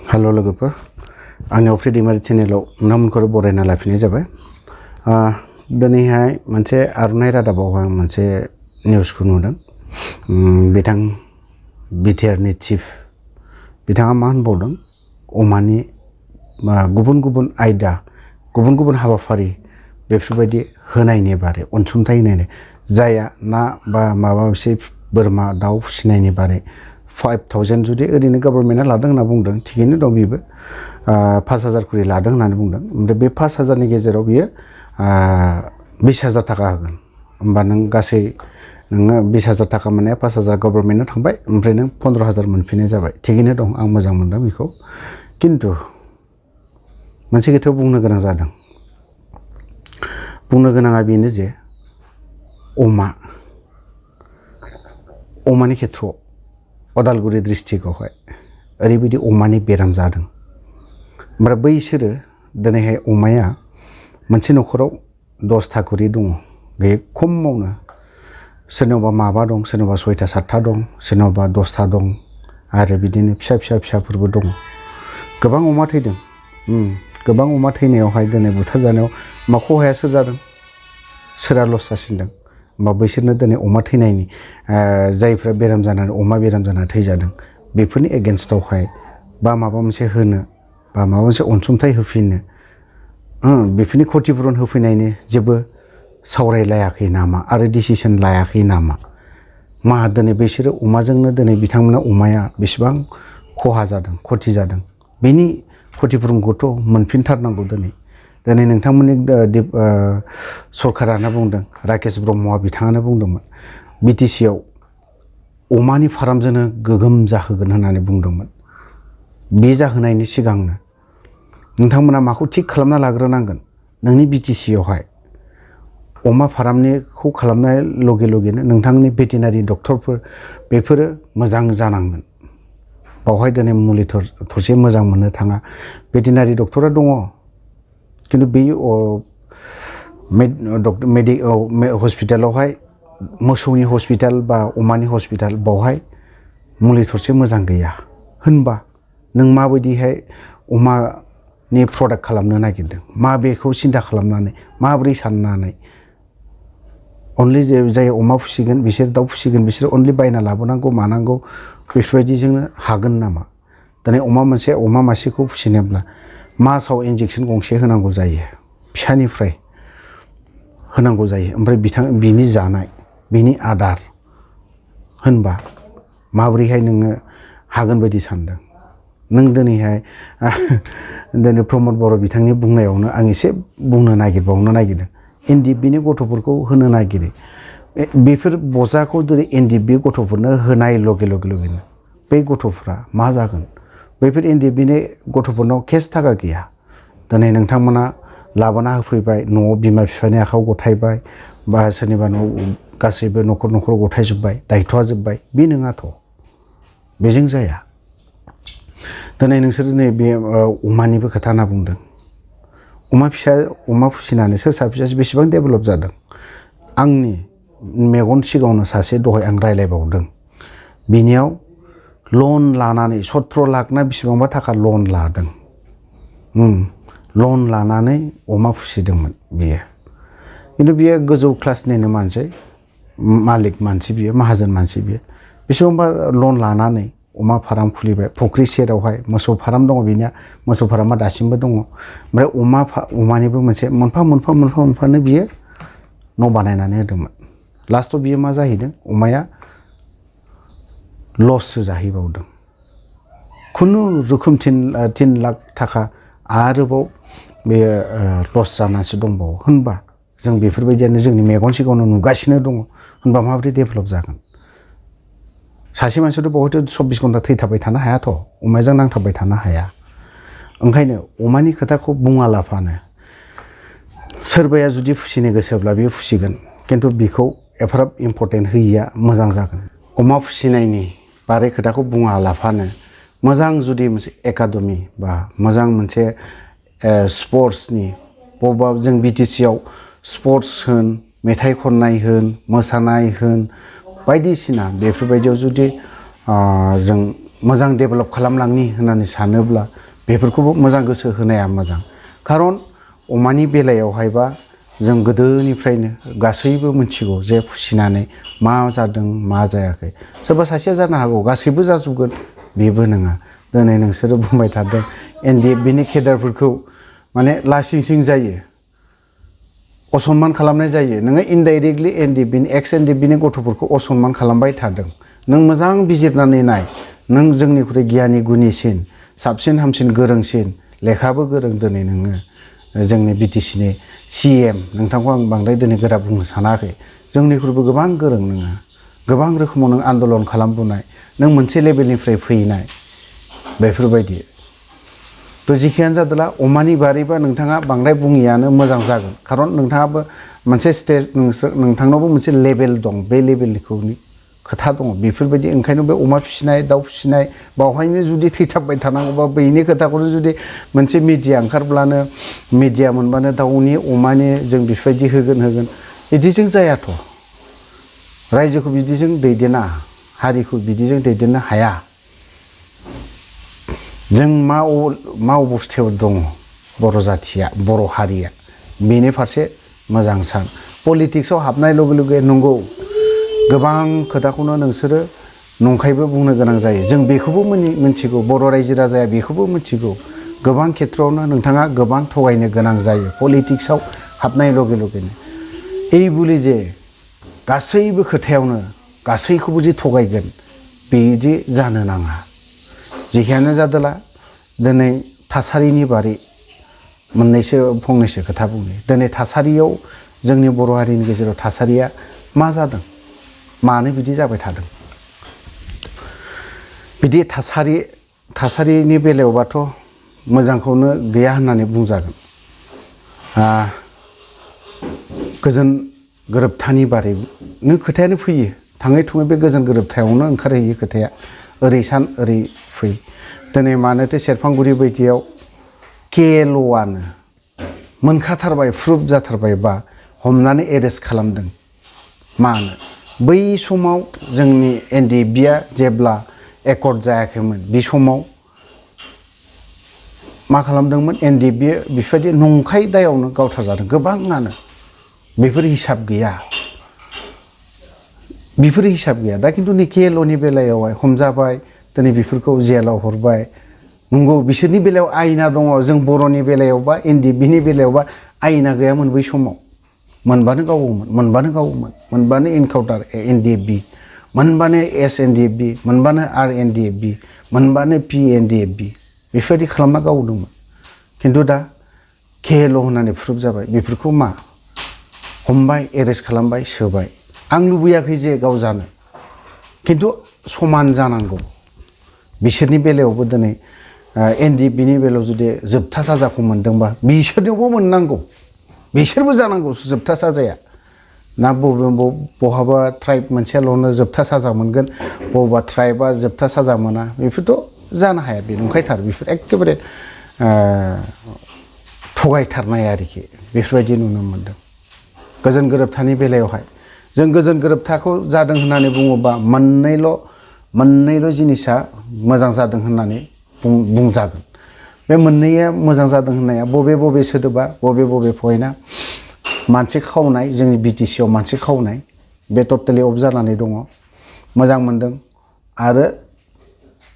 Hello लोगोफोर आंनि फ्रेडिमारि चेनेलाव नोंथांमोनखौ बरायना लाफिनाय जाबाय। दिनैहाय मोनसे आर'नाइ रादाबावहाय आं मोनसे निउसखौ नुदों। बिथां बिटिआरनि चिफ बिथाङा मा होनबावदों, अमानि गुबुन गुबुन आयदा गुबुन गुबुन हाबाफारि बेफोरबायदि होनायनि बारै अनसुंथाइ होनायनि जाया ना बा माबा मोनसे बोरमा दाउ फिसिनायनि बारै 5,000 जुदि ओरैनो गभर्नमेन्टआ लादों होनना बुंदों, थिगैनो दं। बेबो 5,000 खरि लादों होननानै बुंदों। ओमफ्राय बे 5,000नि गेजेराव बियो 20,000 थाखा होगोन। होमबा नों गासै नोङो 20,000 थाखा मोननाया 5,000 गभर्नमेन्टनो थांबाय, ओमफ्राय नों 15,000 मोनफिननाय जाबाय। थिगैनो दं, आं मोजां मोनदों बेखौ। खिन्थु मोनसे खोथायाव बुंनो गोनां जादों। बुंनो गोनाङा बेनो जे अमानि खेथ्रआव उदालगुरि डिस्ट्रिक्टआवहाय ओरैबायदि अमानि बेराम जादों। ओमफ्राय बैसोरो दिनैहाय अमाया मोनसे न'खराव 10था खरि दङ। बे खमावनो सोरनावबा माबा दं, सोरनावबा 6था 7था दं, सोरनावबा 10था दं, आरो बिदिनो फिसाफोरबो दङ। गोबां अमा थैदों। गोबां अमा थैनायावहाय दिनै बुथारजानायाव मा खहाया सोर जादों, सोरहा लस जासिनदों? होमबा बैसोरनो दिनै अमा थैनायनि जायफ्रा बेराम जानानै अमा बेराम जानानै थैजादों, बेफोरनि एगेन्स्टआवहाय बा माबा मोनसे होनो बा माबा मोनसे अनसुंथाइ होफिननो, बेफोरनि क्षतिपुरन होफैनायनि जेबो सावरायलायाखै नामा आरो डिसिसन लायाखै नामा? मा दिनै बिसोरो अमाजोंनो दिनै बिथांमोना अमाया बेसेबां खहा जादों, क्षति जादों, बेनि क्षतिपुरनखौथ' मोनफिनथारनांगौ। दिनै नोंथांमोननि सरकारानो बुंदों, राकेश ब्रह्मआ बिथाङानो बुंदोंमोन बिटिसिआव अमानि फार्मजोंनो गोगोम जाहोगोन होननानै बुंदोंमोन। बे जाहोनायनि सिगांनो नोंथांमोना माखौ थिग खालामना लाग्रोनांगोन? नोंनि बिटिसिआवहाय अमा फार्मनिखौ खालामनाय लगे लगेनो नोंथांनि भेटेनारि डक्टरफोर बेफोरो मोजां जानांगोन। बावहाय दिनै मुलि थरसे मोजां मोननो थाङा। भेटेनारि डक्टरा दङ, खिन्थु बे हस्पिटालावहाय मोसौनि हस्पिटाल बा अमानि हस्पिटाल बावहाय मुलि थरसे मोजां गैया। होनबा नों माबायदिहाय अमानि प्रडाक्ट खालामनो नागिरदों? मा बेखौ सिन्था खालामनानै माबोरै साननानै अनलि जाय अमा फिसिगोन बिसोर दाउ फिसिगोन बिसोर अनलि बायना लाबोनांगौ मानांगौ बेफोरबायदिजोंनो हागोन नामा? दिनै अमा मासेखौ फिसिनोब्ला मासाव इन्जेक्सन गंसे होनांगौ जायो, फिसानिफ्राय होनांगौ जायो। ओमफ्राय बिनि जानाय, बिनि आदार, होनबा माबोरैहाय नोङो हागोन बायदि सानदों? नों दिनैहाय दिनै प्रमद बर' बिथांनि बुंनायावनो आं एसे बावनो नागिरदों। एनडिएफबिनि गथ'फोरखौ होनो नागिरो। बेफोर बजाखौ दिनै एनडिएफबि गथ'फोरनो होनाय लगे लगेनो बै गथ'फ्रा मा जागोन? बैफोर एनडिएफबिनि गथ'फोरनाव केस थाखा गैया। दिनै नोंथांमोना लाबोना होफैबाय, न'आव बिमा बिफानि आखायाव गथायबाय, बा सोरनिबा न'आव गासैबो न'खर गथायजोब्बाय, दायथ'आ जोब्बाय। बे नङाथ', बेजों जाया। दिनै नोंसोर बे अमानिबो खोथा होनना बुंदों। अमा फिसिनानै सोर साबैसे बेसेबां डेभेलप जादों? आंनि मेगन सिगाङावनो सासे दहाय आं रायज्लायबावदों, बिनियाव लन लानानै 17 लाख ना बेसेबांबा थाखा लन लादों। लन लानानै अमा फिसिदोंमोन बियो। खिन्थु बियो गोजौ क्लासनिनो मालिक मानसि, बियो माहाजोन मानसि। बियो बेसेबांबा लन लानानै अमा फार्म खुलिबाय। फुख्रि सेरावहाय मोसौ फार्म दङ बिनिया, मोसौ फार्मा दासिमबो दङ। ओमफ्राय अमानिबो मोनसे मोनफानो बियो न' बानायनानै होदोंमोन। लास्टआव बियो मा जाहैदों? अमाया लससो जाहैबावदों। खुनुरुखुम 3 लाख थाखा आरोबाव बेयो लस जानानैसो दंबावो। होनबा जों बेफोरबायदियानो जोंनि मेगन सिगाङावनो नुगासिनो दङ। होनबा माबोरै डेभेलप जागोन? सासे मानसियाथ' बहुद 24 घन्टा थैथाबबाय थानो हायाथ', अमाजों नांथाबबाय थानो हाया। ओंखायनो अमानि खोथाखौ बुङालाफानो सोरबाया जुदि फिसिनो गोसोब्ला बेयो फिसिगोन, खिन्थु बेखौ एफाराब इम्परटेन्ट होयिया मोजां जागोन। अमा फिसिनायनि बारै खोथाखौ बुङालाफानो मोजां जुदि मोनसे एकाडेमि बा मोजां मोनसे स्पर्ट्सनि बबेबा जों बिटिसिआव स्पर्ट्स होन, मेथाइ खननाय होन, मोसानाय होन, बायदिसिना बेफोरबायदियाव जुदि जों मोजां डेभेलप खालामलांनि होननानै सानोब्ला बेफोरखौबो मोजां गोसो होनाया मोजां खारन अमानि बेलायावहायबा जों गोदोनिफ्रायनो गासैबो मिथिगौ जे फिसिनानै मा जादों मा जायाखै सोरबा सासेया जानो हागौ गासैबो जाजोबगोन बेबो नङा दिनै नोंसोरो बुंबाय थादों NDFBनि केडारफोरखौ माने लासिं सिं जायो असनमान खालामनाय जायो नोङो इनडाइरेक्टलि NDFBनि एक्स NDFBनि गथ'फोरखौ असनमान खालामबाय थादों नों मोजां बिजिरनानै नाय नों जोंनिख्रुइ गियानि गुनिसिन साबसिन हामसिन गोरोंसिन लेखाबो गोरों दिनै नोङो जोंनि BTCनि CM नोंथांखौ आं बांद्राय दिनै गोरा बुंनो सानाखै जोंनिख्रुइबो गोबां गोरों नोङो गोबां रोखोमाव नों आन्दलन खालामबोनाय नों मोनसे लेभेलनिफ्राय फैनाय बेफोरबायदि थ' जिखियानो जादोला अमानि बारैबा नोंथाङा बांद्राय बुङियानो मोजां जागोन खारन नोंथाङाबो मोनसे स्टेज नोंथांनावबो मोनसे लेभेल दं बे लेभेलनिखौ खोथा दङ बेफोरबायदि ओंखायनो बे अमा फिसिनाय दाउ फिसिनाय बावहायनो जुदि थैथाबबाय थानांगौबा बैनि खोथाखौनो जुदि मोनसे मिडिया ओंखारब्लानो मिडिया मोनबानो दाउनि अमानि जों बेफोरबायदि होगोन बिदिजों जायाथ' रायजोखौ बिदिजों दैदेना हारिखौ बिदिजों दैदेननो हाया जों मा अबस्थायाव दङ बर' जाथिया बर' हारिया बेनि फारसे मोजां सान पलिटिक्सआव हाबनाय लगे लगे नंगौ गोबां खोथाखौनो नोंसोरो नंखायबो बुंनो गोनां जायो जों बेखौबो मिथिगौ बर' रायजो राजाया बेखौबो मिथिगौ गोबां खेथ्रआवनो नोंथाङा गोबां थगायनो गोनां जायो पलिटिक्सआव हाबनाय लगे लगेनो এই বুলি जे गासैबो खोथायावनो गासैखौबो जे थगायगोन बेदि जानो नाङा जिखियानो जादोला दिनै थासारिनि बारै फंनैसो खोथा बुंनि दिनै थासारियाव जोंनि बर' हारिनि गेजेराव थासारिया मा जादों मानो बिदि जाबाय थादों बिदि थासारिनि बेलायावबाथ' मोजांखौनो गैया होननानै बुंजागोन गोजोन गोरोबथानि बारैनो खोथायानो फैयो थाङै थुङै बे गोजोन गोरोबथायावनो ओंखारहैयो खोथाया ओरै सान ओरै फै दिनै मानोथो सेरफांगुरि बायदियाव KLOआनो मोनखाथारबाय प्रुफ जाथारबायबा हमनानै एरेस्ट खालामदों मानो बै समाव जोंनि NDFBआ जेब्ला एकर्ड जायाखैमोन बे समाव मा खालामदोंमोन NDFBआ बेफोरबायदि नंखाय दायावनो गावथारजादों गोबाङानो बेफोर हिसाब गैया दा खिन्थु नै KLOनि बेलायावहाय हमजाबाय दिनै बेफोरखौ जेलाव हरबाय नंगौ बिसोरनि बेलायाव आयना दङ जों बर'नि बेलायावबा NDFBनि बेलायावबा आयना गैयामोन बै समाव मोनबानो गावोमोन मोनबानो इनकाउन्टार NDFB मोनबानो SNDFB मोनबानो RNDFB मोनबानो PNDFB बेफोरबायदि खालामना गावदोंमोन खिन्थु दा KLO होननानै प्रुफ जाबाय बेफोरखौ मा हमबाय एरेस्ट खालामबाय सोबाय आं लुबैयाखै जे गाव जानो खिन्थु समान जानांगौ बिसोरनि बेलायावबो दिनै NDFBनि बेलायाव जुदि जोबथा साजाखौ मोनदोंबा बिसोरनियावबो मोननांगौ बिसोरबो जानांगौ जोबथा साजाया ना बहाबा ट्राइब मोनसेल'नो जोबथा साजा मोनगोन बबेबा ट्राइबा जोबथा साजा मोना बेफोरथ' जानो हाया बे नंखायथार बेफोर एखेबारे थगायथारनाय आरोखि बेफोरबायदि नुनो मोनदों गोजोन गोरोबथानि बेलायावहाय जों गोजोन गोरोबथाखौ जादों होननानै बुङोबा मोननैल' जिनिसा मोजां जादों होननानै बुंजागोन बे मोननैया मोजां जादों होननाया बबे सोदोबा बबे पइन्टआ मानसि खावनाय जोंनि BTCआव मानसि खावनाय बे टटेलि अफ जानानै दङ मोजां मोनदों आरो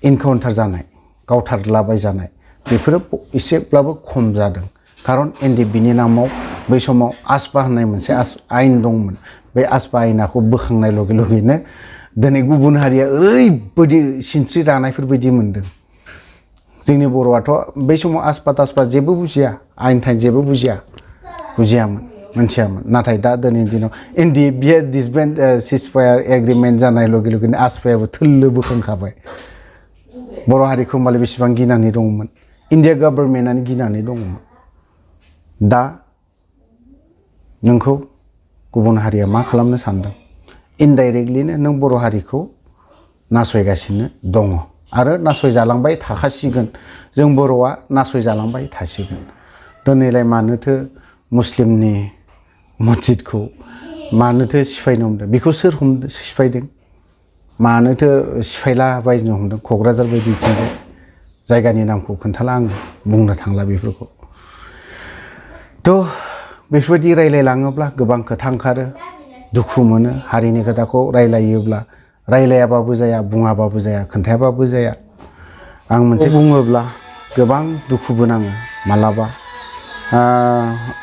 इनकाउन्टार जानाय गावथारलाबाय जानाय बेफोरो एसेब्लाबो खम जादों खारन NDFBनि नामाव बै समाव आसपा होननाय मोनसे आयेन दंमोन बे आसपा आयेनाखौ बोखांनाय लगे लगेनो दिनै गुबुन हारिया ओरैबायदि सिनस्रि दानायफोरबायदि मोनदों जोंनि बर'आथ' बै समाव आसपा जेबो बुजिया आयेन थाइन जेबो बुजियामोन मोनथियामोन नाथाय दा दिनैनि दिनाव NDFBआ डिसबेन्ड सिजफायार एग्रिमेन्ट जानाय लगे लगेनो आसपायाबो थोल्लो बोखांखाबाय बर' हारिखौ होमबालाय बेसेबां गिनानै दङमोन इन्डिया गभर्नमेन्टआनो गिनानै दङमोन दा नोंखौ गुबुन हारिया मा खालामनो सानदों इनडाइरेक्टलिनो नों बर' हारिखौ नासयगासिनो दङ आरो नासयजालांबाय थाखासिगोन जों बर'आ नासयजालांबाय थासिगोन दिनैलाय मानोथो मुस्लिमनि मस्जिदखौ मानोथो सिफायनो हमदों बेखौ सोर सिफायदों मानोथो सिफायला बायनो हमदों क'क्राझार बायदिथिंजाय जायगानि नामखौ खोन्थाला आं बुंनो थांला बेफोरखौ थ' बेफोरबायदि रायलायलाङोब्ला गोबां खोथा ओंखारो दुखु मोनो हारिनि खोथाखौ रायलायोब्ला रायलायाबाबो जाया बुङाबाबो जाया खोन्थायाबाबो जाया आं मोनसे बुङोब्ला गोबां दुखुबो नाङो मालाबा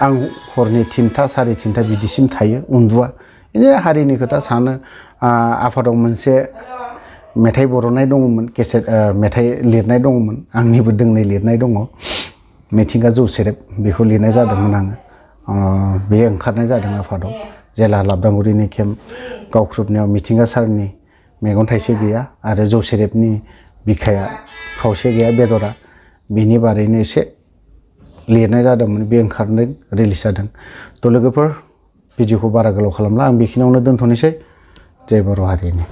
आं हरनि 3टा 3:30 बिदिसिम थायो उन्दुआ बिदिनो हारिनि खोथा सानो आफादाव मोनसे मेथाइ बर'नाय दङमोन केसेट मेथाइ लिरनाय दङमोन आंनिबो दोंनै लिरनाय दङ मिथिंगा जौ सेरेब बेखौ लिरनाय जादोंमोन आङो बे ओंखारनाय जादों आफादाव जेला लाबदांगुरिनि केम्प गावख्रुबनायाव मिथिंगा सारनि मेगन थाइसे गैया आरो जौ सेरेबनि बिखाया खावसे गैया बेदरा बिनि बारैनो एसे लिरनाय जादोंमोन बे ओंखारनाय रिलिज जादों थ' लोगोफोर भिडिअखौ बारा गोलाव खालामला आं बेखिनियावनो दोनथ'नोसै जय बर' हारिनि